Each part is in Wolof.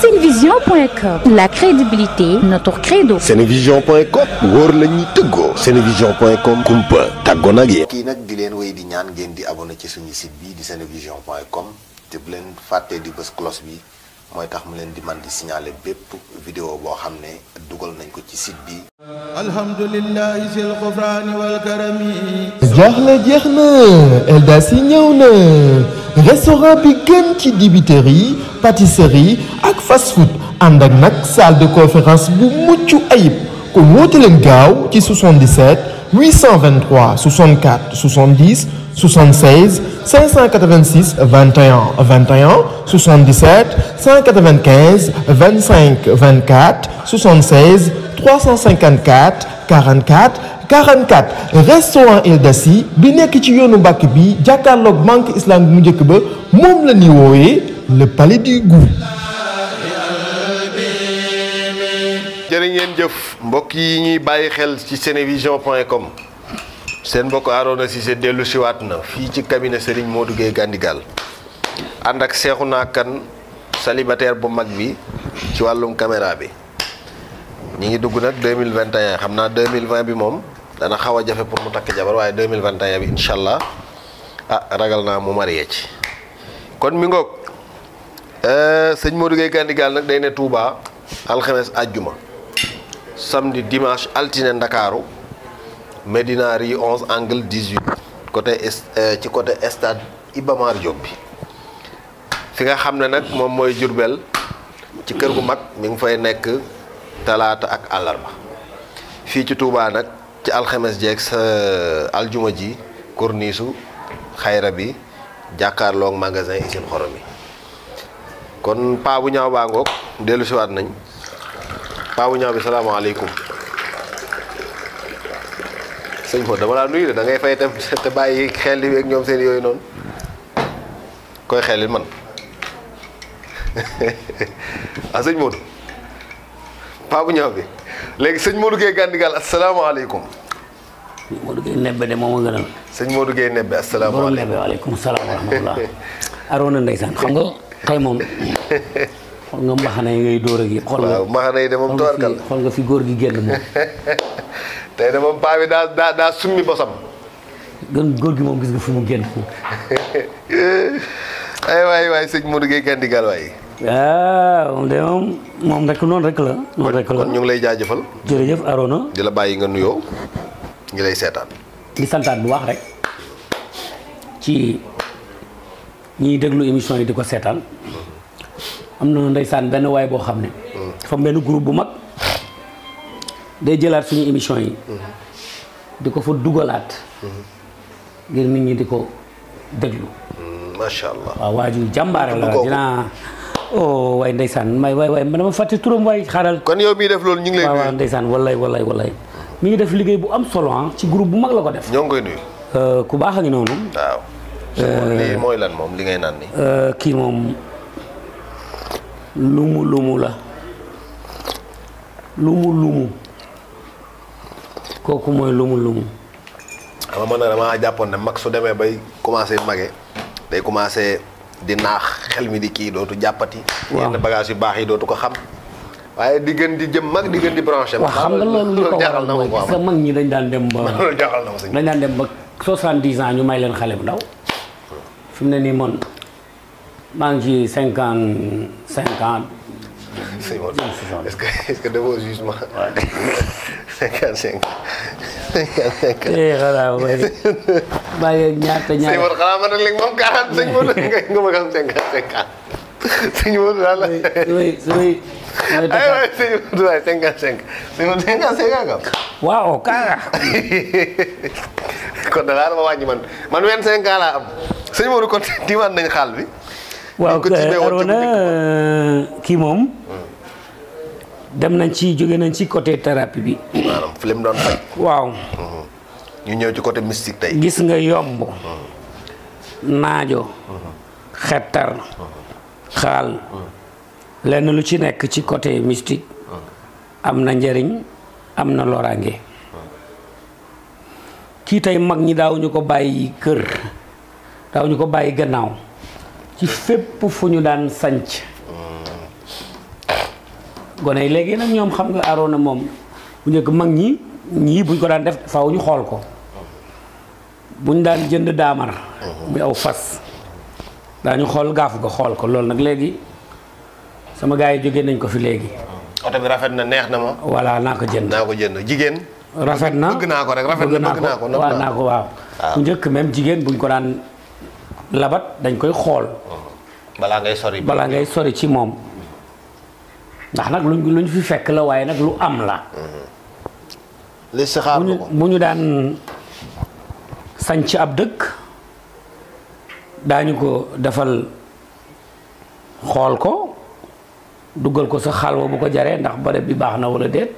Senevision.com, la crédibilité, notre credo. Senevision.com wóor la ñuy tëggoo. Senevision.com kumpa tàggoon ak yéen. kii nag di leen wéy di ñaan ngeen di abonné ci suñu site bi di Senevision.com te bu leen fàttee di bës cloche bi mooy tax mu leen di man di signaler bépp vidéo boo xam ne dugal nañ ko ci site bi. alhamdulillahi sil ghufrani wal karami. jaaxle jeex na Eldassi ñëw na restaurant bi gën ci dibiterie pâtisserie ak fast food ànd ak nag salle de conférence bu mucc ayib kon woote leen gaaw ci 77 823 64 70 76 586 21 21 77 195 25 24 76 354 44 44 restaurant Eldassi bi nekk ci yoonu Mbàkke bi jàkkaarloog banque islamique mu njëkk ba moom la ñuy woowee le palais du goût. jërë ngeen jëf mbokk yi ñuy bàyyi xel ci Senevision.com seen mbokk Arona Cissé dellu siwaat na fii ci cabinet Serigne Modou Gueye Gandigal ànd ak Cheikhouna Kane célibataire bu mag bi ci wàllum caméra bi. ñi ngi dugg nag 2021 xam naa 2020 bi moom dana xaw a jafe pour mu takk jabar waaye 2021 bi incha allah ragal naa mu marié ci kon mi ngoog sëñ Modou Gueye Gandigal nag day ne Touba alxames àjjuma samedi dimanche altine Ndakaaru Médina rue 11 angle 18 côté ci côté stade Iba Mar Diop bi fi nga xam ne nag moom mooy Jurbel ci kër gu mag mi ngi fay nekk talaata ak àllarba fii ci Touba nag ci alxames jeeg sa aljuma ji corniche xayra bi jàkkaarloog magasin Isine Xorom yi kon paa bu ñaaw baa ngoog dellu siwaat nañ paa bu ñaaw bi salaamaaleykum sëñ Fodé dama laa nuyu de da ngay fay te bàyyi xel li ak ñoom seen yooyu noonu koy xelil man sëñ Modou paa bu ñaaw bi léegi sëñ Modou Gueye Gandigal asalaamaaleykum. Modou Gueye Nebbe de moom a gënal. sëñ Modou Gueye Nebbe asalaamaaleykum borom Nebbe waaleykum salaam wa rahmatulah. Arona ndeysaan xam nga tey moom xool nga mbaxana yi ngay dóor ak yëpp. xool nga waaw mbaxana yi de moom toorkal xool nga fi góor gi génn moom. tey de moom paa bi daa summi bosam. góor gi moom gis nga fi mu génn. ay waay sëñ Modou Gueye Gandigal waay. waaw de moom rek noonu rek la. noonu rek la kon ñu ngi lay jaajëfal. jërëjëf Arona. di la bàyyi nga nuyoo ngi lay seetaan. di santaat bu baax rek ci ñiy déglu émission yi di ko seetaan am na ndeysaan benn waay boo xam ne. dafa benn groupe bu mag day jëlaat suñu émission yi. di ko fa dugalaat. ngir nit ñi di ko déglu. macha allah waaw waaju jàmbaare la dinaa. oh waay ndeysaan waay man dama fàtte turam waay xaaral. kon yow miy def loolu ñu ngi lay nuyu. waaw ndeysaan wallaay mi ngi def liggéey bu am solo ci groupe bu mag la ko def. ñoo ngi koy nuyu. ku baax a ngi noonu. waaw. lii mooy lan moom li ngay naan ni kii moom lumu la lumu kooku mooy lumu. xam nga man damaa jàppoon ne mag su demee bay commencé mage day commencé di naax xel mi di kii dootu jàppati. waaw yenn bagage yu baax yi dootu ko xam. waaye di gën di jëm mag di gën di branché. waaw xam nga loolu li ko waral mooy sa mag ñi dañ daan dem ba. loolu jaaxal na ma dañ daan dem ba 70 ans ñu may leen xale bu ndaw. fi mu ne nii man maa ngi ci 55 ans. c'est bon est-ce que defoo jugement. 55. xanaa bàyyi ñaata. sëñ Modou xanaa man léegi moom 40 sëñ Modou nga ma xam 55 ans. sëñ Modou daal la. aywa sëñ Modou waay 55. sëñ Modou 55 ans nga am. waaw kaa. kon da laa wàññi man 25 ans laa am sëñ Modou kon tiimaan nañ xaal bi. waaw Arona kii moom. dem nañ ci jóge nañ ci côté thérapie bi. maanaam fi mu doon faj. waaw. ñu ñëw ci côté mystique tey. gis nga yomb. naajo. xettar. xaal. lenn lu ci nekk ci côté mystique. am na njëriñ am na loraange. kii tey mag ñi daawuñu ko bàyyi kër daawuñu ko bàyyi gannaaw ci fépp fu ñu daan sanc gone yi léegi nag ñoom xam nga Arona moom bu njëkk mag ñii buñ ko daan def faaw ñu xool ko buñ daan jënd daamar muy aw fas daañu xool gaaf ko xool ko loolu nag léegi sama gars yi jógee nañ ko fi léegi. oto bi rafet na neex na ma. voilà naa ko jënd. jigéen. rafet na bëgg naa ko rek rafet na bëgg naa ko. waaw naa ko waaw. bu njëkk même jigéen buñ ko daan labat dañ koy xool. balaa ngay sori ci moom. ndax nag luñ fi fekk la waaye nag lu am la. li si xaar ko bu ñu daan sañc ab dëkk daañu ko defal xool ko duggal ko sa xalwa bu ko jaree ndax barab bi baax na wala déet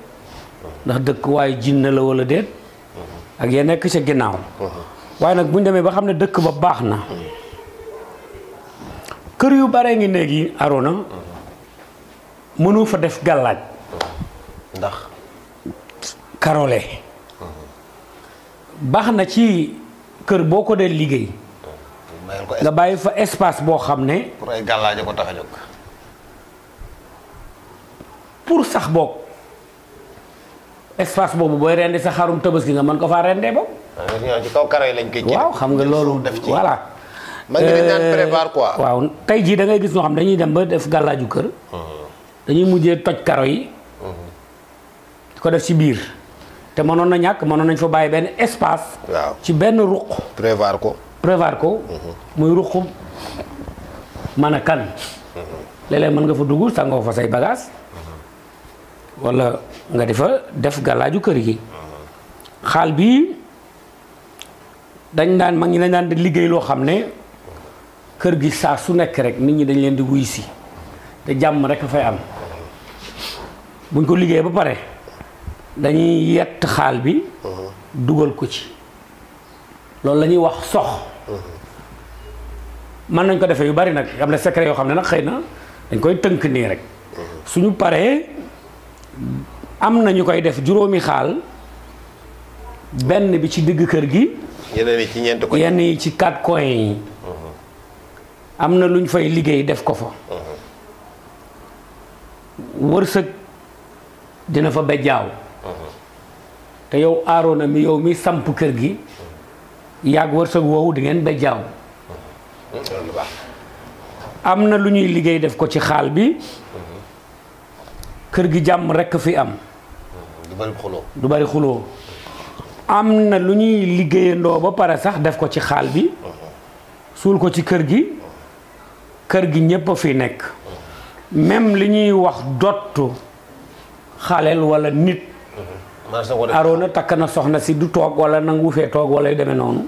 ndax dëkk waaye jinne la wala déet ak ya nekk ca ginnaaw. waaye nag bu ñu demee ba xam ne dëkk ba baax na kër yu bare ngi léegi Arona mënu fa def gàllaaj ndax karole baax na ci kër boo ko dee liggéey nga bàyyi fa espace boo xam ne pour ay gàllaaj ko tax a jóg pour sax boog espace boobu booy rendi sa xarum tabaski nga mën ko faa rendee boobu ci kaw karo yi lañ koy waaw xam nga loolu voilà ma ngi dañ daan prévoir quoi waaw tey jii da ngay gis ñoo xam dañuy dem ba def gàllaaju kër dañuy mujjee toj karo yi ko def ci biir te mënoon na ñàkk mënoon nañ fa bàyyi benn espace. waaw ci benn ruq. prévoir ko. muy ruq mën a kan. léeg-léeg mën nga fa dugg sangoo fa say bagage wala nga di fa def gàllaaju kër gi. xaal bi dañ daan mag ñi dañ daan di liggéey loo xam ne kër gi saa su nekk rek nit ñi dañ leen di wuy si te jàmm rek fay am buñ ko liggéey ba pare. dañuy yett xaal bi dugal ko ci loolu la ñuy wax sox mën nañ ko defee yu bari nag am na secret yoo xam ne nag xëy na dañ koy tënk nii rek suñu paree am na ñu koy def juróomi xaal benn bi ci digg kër gi yeneen yi ci ñeent ko yenn yi ci 4 coins yi am na lu ñu fay liggéey def ko fa wërsëg dina fa bejjaaw te yow Arona mi yow mi samp kër gi yàgg wërsëg woowu di ngeen bejjaaw am na lu ñuy liggéey def ko ci xaal bi kër gi jàmm rekk fi am du bari xuloo am na lu ñuy liggéeyandoo ba pare sax def ko ci xaal bi suul ko ci kër gi ñépp a fi nekk même li ñuy wax dottu xaleel walla nit Arona takk na soxna si du toog walla nangu fee toog walla yu demee noonu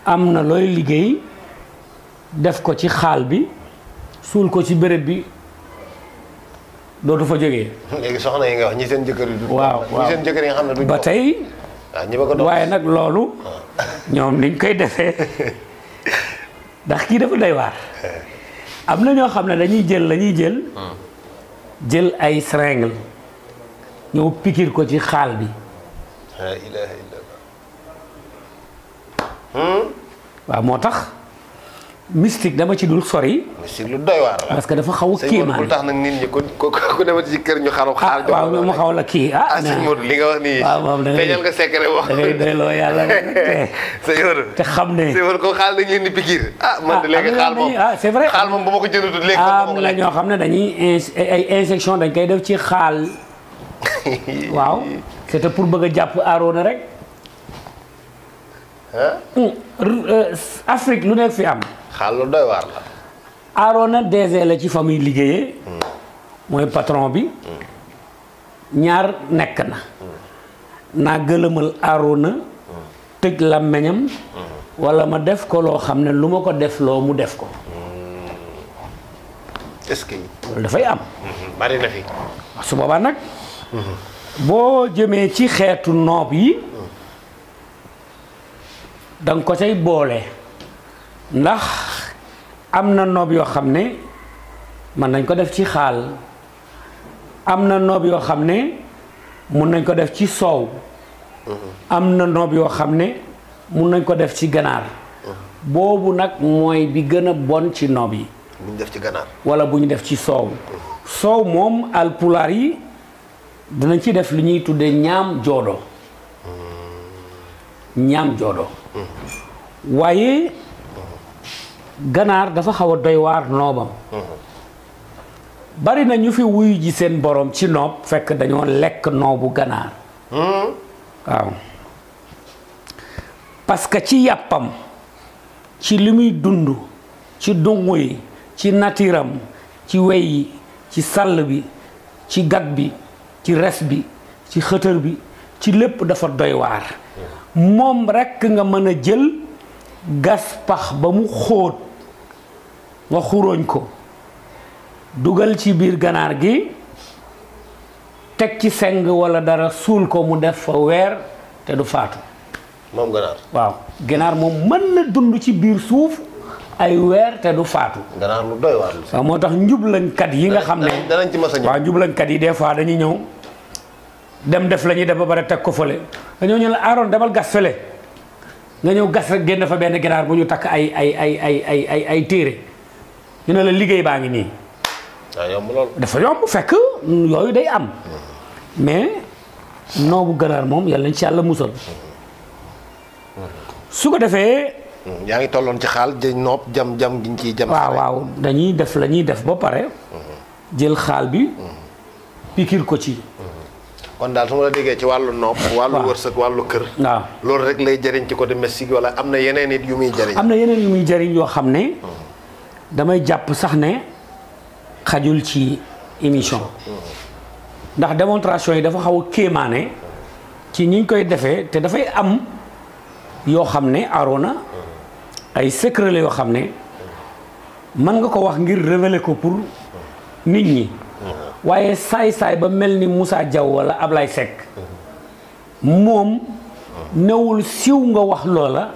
am na looy liggéey def ko ci xaal bi suul ko ci béréb bi dootu fa jógee. léegi soxna yi nga wax ñi seen jëkkër yi du waaw ñi seen jëkkër yi nga xam ne du ba tey waaye nag loolu ñoom niñ koy defee ndax kii dafa doy waar am na ñoo xam ne dañuy jël ay seringue ñëw pikir ko ci xaal bi la ilaha illallah waaw moo tax mystique dama ci dul sori. mystique lu doy waar la parce que dafa xaw a kéemaan lu tax nag nit ñi ku demati ci kër ñu xaru xaal waaw mu xaw la kii sëñ Modou li nga wax nii waaw moom da feeñal nga secret wax da ngay doyloo yàlla sëñ Modou te xam ne sëñ Modou ko xaal dañu leen di pikir man de léegi xaal moom c'est vrai xaal moom bu ma ko jëndutut léegi am la ñoo xam ne dañuy ay injection dañ koy def ci xaal waaw c'était pour bëgg a jàpp Arona rek Afrique lu nekk fi am xaal lu doy waar la Arona DG la ci famille liggéeyee mooy patron bi ñaar nekk na naa gëlëmal Arona tëj làmmiñam walla ma def ko loo xam ne lu ma ko def loo mu def ko est-ce que loolu dafay am bari na fi su boobaa nag boo jëmee ci xeetu noob yi danga ko cay boole ndax am na noob yoo xam ne mën nañ ko def ci xaal am na noob yoo xam ne mun nañ ko def ci soow am na noob yoo xam ne mun nañ ko def ci ganaar boobu nag mooy bi gën a bon ci noob yi bu ñu def ci ganaar. wala bu ñu def ci soow. soow moom alpulaar yi dinañ ci def li ñuy tuddee ñaam joodo. ñaam joodo. waaye ganaar dafa xaw a doy waar noobam. bari na ñu fi wuyu ji seen borom ci noob fekk dañoo lekk noobu ganaar. waaw parce que ci yàppam ci li muy dund ci dungu yi ci natiram ci wey yi ci sàll bi ci gat bi ci res bi ci xëtër bi ci lépp dafa doy waar. moom rekk nga mën a jël gas pax ba mu xóot nga xuróoñ ko dugal ci biir ganaar gi teg ci seng walla dara suul ko mu def fa weer te du faatu. moom ganaar. waaw ganaar moom mën na dund ci biir suuf ay weer te du faatu. ganaar lu doy waar. waaw moo tax njublañkat yi nga xam ne danañ ci mës a ñëw. waaw njublañkat yi des fois dañuy ñëw dem def la ñuy def ba pare teg ko fële dañoo ñu la aaroon demal gas fële nga ñëw gas rek génn fa benn ganaar bu ñu takk ay téere ñu ne la liggéey baa ngi nii. waaw yomb lool. dafa yomb fekk yooyu day am mais noobu ganaar moom yàlla nañ ci yàlla musal su ko defee. yaa ngi tolloon ci xaal jë noob jam gi ñu ciy jam. waaw dañuy def la ñuy def ba pare jël xaal bi pikir ko ci. kon daal su ma la déggee ci wàllu noob. wàllu wërsëg wàllu kër. waaw loolu rek lay jëriñ ci côté mystique wala am na yeneen it yu muy jëriñ. am na yeneen yu muy jëriñ yoo xam ne damay jàpp sax ne xajul ci émission ndax démonstration yi dafa xaw a kéemaane ci ñi ñu koy defee te dafay am yoo xam ne Arona ay secret la yoo xam ne mën nga ko wax ngir révéler ko pour nit ñi waaye saay-saay ba mel ni Moussa Diaw wala Ablaye Seck moom newul siw nga wax loola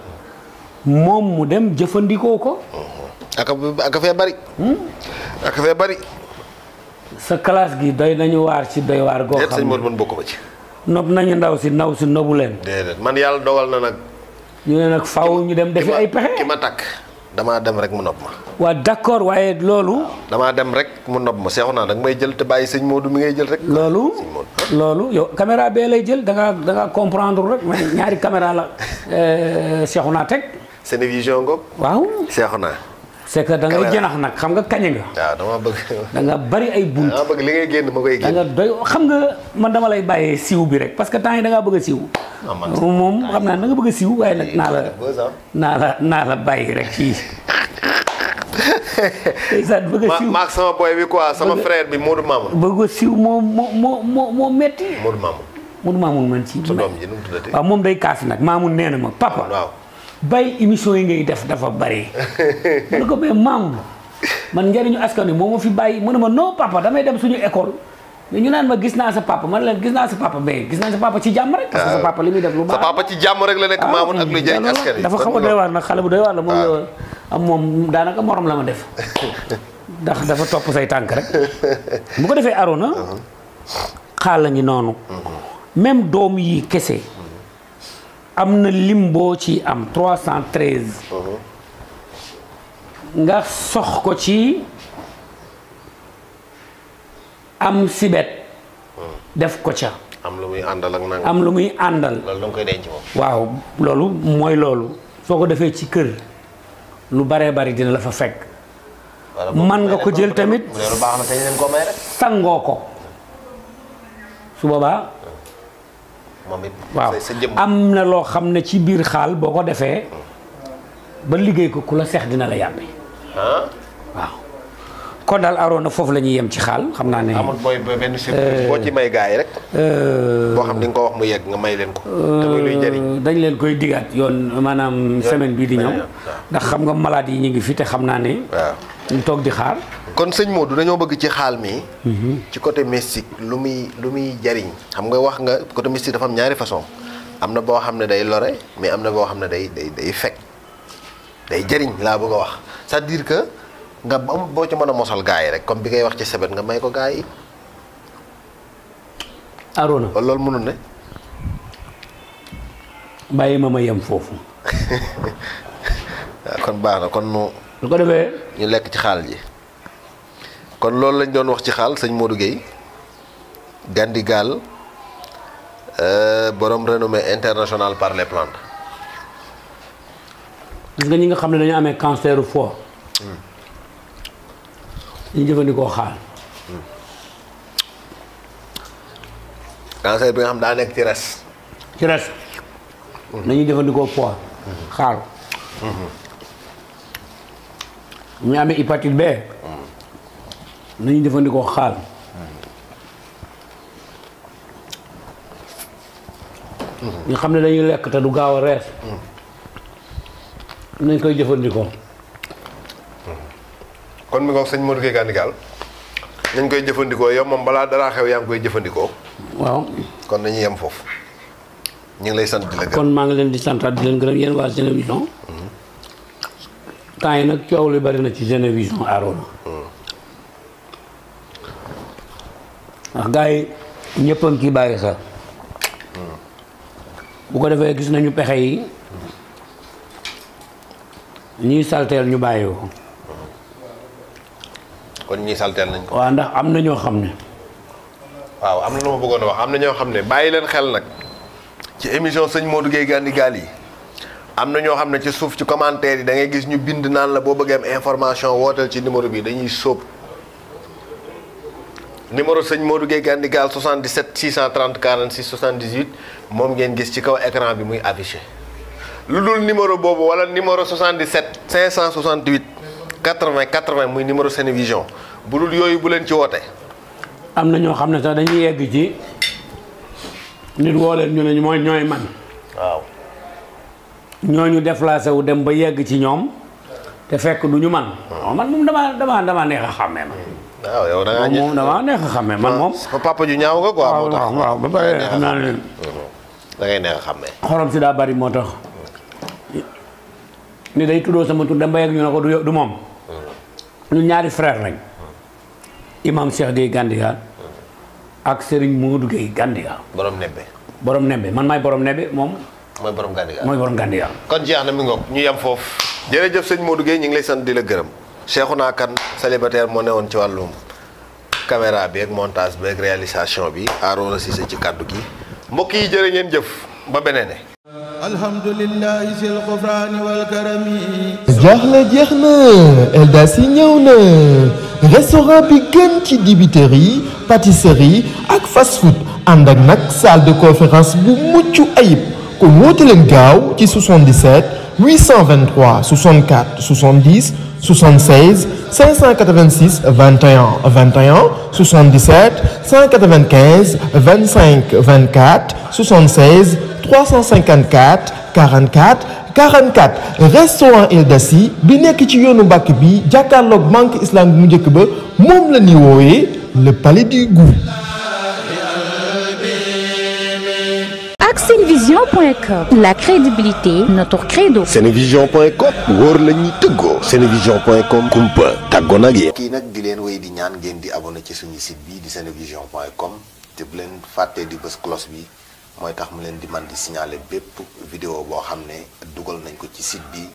moom mu dem jëfandikoo ko. aka fee bari. aka fee bari. sa classe gi doy nañu waar ci doy waar goo xam sëñ Modou man bokk ma ci. nopp nañu ndaw si nobu leen. déedéet man yàlla dogal na nag. ñu ne nag faaw ñu dem defi ay pexe. ki ma takk damaa dem rek mu nopp ma. waa d'accord waaye loolu. damaa dem rek mu nopp ma seexu naa danga may jël te bàyyi sëñ Modou mi ngay jël rek. loolu yow caméra bee lay jël da nga comprendre rek mais ñaari caméra la seexu naa teg. Sénévision ngoog. waaw seexu naa. c'est que da ngay jënax nag xam nga kañe nga. waaw dama bëgg. da nga bari ay bunt. dama bëgg li ngay génn ma koy génn. da nga doy xam nga man dama lay bàyyee siw bi rek parce que temps yi da ngaa bëgg a siw. moom xam naa da nga bëgg a siw waaye nag naa la bàyyi rek ci. bëgg a siw maak sama boy bi quoi sama frère bi Modou Mamoun. bëgg a siw moo metti. Modou Mamoun. Modou Mamoun man ci. sa doom ji nu mu tuddati. waaw moom day kaas nag Mamoun nee na ma papa. waaw. bay émission yi ngay def dafa bari mu ne ko mais maam man njëriñu askan wi moo ma fi bàyyi mu ne ma non papa damay dem suñu école mais ñu naan ma gis naa sa papa man leen gis naa sa papa mais gis naa sa papa ci jàmm rek. parce que sa papa li muy def lu baax. sa papa ci jàmm rek la nekk Mamoun ak luy jëriñ askan wi. dafa xaw a doy waar nag xale bu doy waar la moom am moom daanaka morom la ma def ndax dafa topp say tànk rek bu ko defee Arona xaal la ngi noonu même doom yi kese. am na lim boo ci am 313. nga sox ko ci am sibet def ko ca. am lu muy àndal ak nangam. am lu muy àndal. loolu da nga koy denc moom. waaw loolu mooy loolu soo ko defee ci kër lu baree bari dina la fa fekk. man nga ko jël tamit. lu baax na tey leen ko may rek. sangoo ko su boobaa. waaw am na loo xam ne ci biir xaal boo ko defee ba liggéey ko ku la seex dina la yàbbi. waaw kon daal Arona foofu la ñuy yem ci xaal xam naa ne. amul booy benn surprise boo ci may gars yi rek. boo xam di nga ko wax mu yegg nga may leen ko. te muy luy njëriñ. dañ leen koy digaat yoon maanaam semaine bii di ñëw. ndax xam nga malade yi ñu ngi fi te xam naa ne. waaw ñu toog di xaar. kon sëñ Modou dañoo bëgg ci xaal mi. ci côté mystique lu muy jariñ xam nga wax nga côté mystique dafa am ñaari façon am na boo xam ne day lore mais am na boo xam ne day fekk day jariñ laa bëgg a wax c'est-à-dire que nga am boo ci mën a mosal gars yi rek comme bi ngay wax ci sebet nga may ko gars yi. Arona wala loolu mënul ne. bàyyi ma yem foofu. waaw kon baax na kon nu. lu ko defee. ñu lekk ci xaal ji. kon loolu lañ doon wax ci xaal sëñ Modou Gueye Gandigal borom renommée internationale par les plantes. gis nga ñi nga xam ne dañu amee cancer du foie. ñu jëfandikoo xaal. cancer bi nga xam daa nekk ci res. ci res. nañuy jëfandikoo foie. xaal. ñu amee hépatite B. nañuy jëfandikoo xaal. ñu xam ne dañuy lekk te du gaaw a rees. nañ koy jëfandikoo. kon mi nga wax sëñ Modou Gueye Gandigal nañ koy jëfandikoo yow moom balaa dara xew yaa ngi koy jëfandikoo. waaw. kon dañuy yem foofu ñu ngi lay sant di la gërëm. kon maa ngi leen di santaat di leen gërëm yéen waa Génévision. temps yi nag coow li bari na ci Génévision Arona. ndax gars yi ñëpp a ngi ciy bàyyi xel. bu ko defee gis nañu pexe yi ñuy salteel ñu bàyyi ko. kon ñii salteel nañ ko. waaw ndax am na ñoo xam ne. waaw am na lu ma bëggoon a wax am na ñoo xam ne bàyyi leen xel nag ci émission sëñ Modou Gueye Gandigal yi am na ñoo xam ne ci suuf ci commentaire yi da ngay gis ñu bind naan la boo bëggee am information wooteel ci numéro bi dañuy sóob numéro sëñ Modou Gueye Gandigal 77 630 46 78 moom ngeen gis ci kaw écran bi muy affiché lu dul numéro boobu wala numéro 77 568 80 80 muy numéro Sénévision bu dul yooyu bu leen ci woote. am na ñoo xam ne sax dañuy yegg ci nit woo leen ñu ne mooy ñooy man. waaw. ñooñu déplacé wu dem ba yegg ci ñoom te fekk du ñu man. man moom damaa neex a xàmmee man. waaw yow da ngaa moom damaa neex a xàmmee man moom. papa ju ñaaw nga quoi. moo tax waaw ba pare xam naa ne. da ngay neex a xàmmee. xorom si daa bari moo tax. ni day tuddoo sama tur dem ba yegg ñu ne ko du moom. ñun ñaari frère lañ. imam Cheikh Gueye Gandigal ak Serigne Modou Gueye Gandigal. borom nebbe. borom nebbe man maay borom nebbe moom. mooy borom Gandigal mooy borom Gandigal. kon jeex na mi ngoog ñu yem foofu. jërëjëf sëñ Modou Gueye ñu ngi lay sant di la gërëm. Cheikhouna Kane célibataire moo newoon ci wàllum caméra bi ak montage bi ak réalisation bi Arona Cissé ci kàddu gi mbokk yi jërë ngeen jëf ba beneen. alhamdulillahi sil xufraani wal karami. jaaxle jeex na Eldas yi ñëw na restaurant bi gën ci dibiterie pâtisserie ak fast food ànd ak nag salle de conférence bu mucc ayib kon woote leen gaaw ci 77 823 64 70 76 586 21 21 77 195 25 24 76 354 44 44 restaurant Eldas yi bi nekk ci yoonu Mbàkke bi jàkkaarloog banque islamique mu njëkk ba moom la ñuy woowee le palais du goût. ak Senevision.com, la crédibilité, notre credo. Senevision.com wóor la ñuy tëggoo. Senevision.com kumpa tàggoo nag yéen. kii nag di leen wéy di ñaan ngeen di abonné ci suñu site bi di Senevision.com te bu leen fàttee di bës cloche bi mooy tax mu leen di man di signaler bépp vidéo boo xam ne dugal nañ ko ci site bi.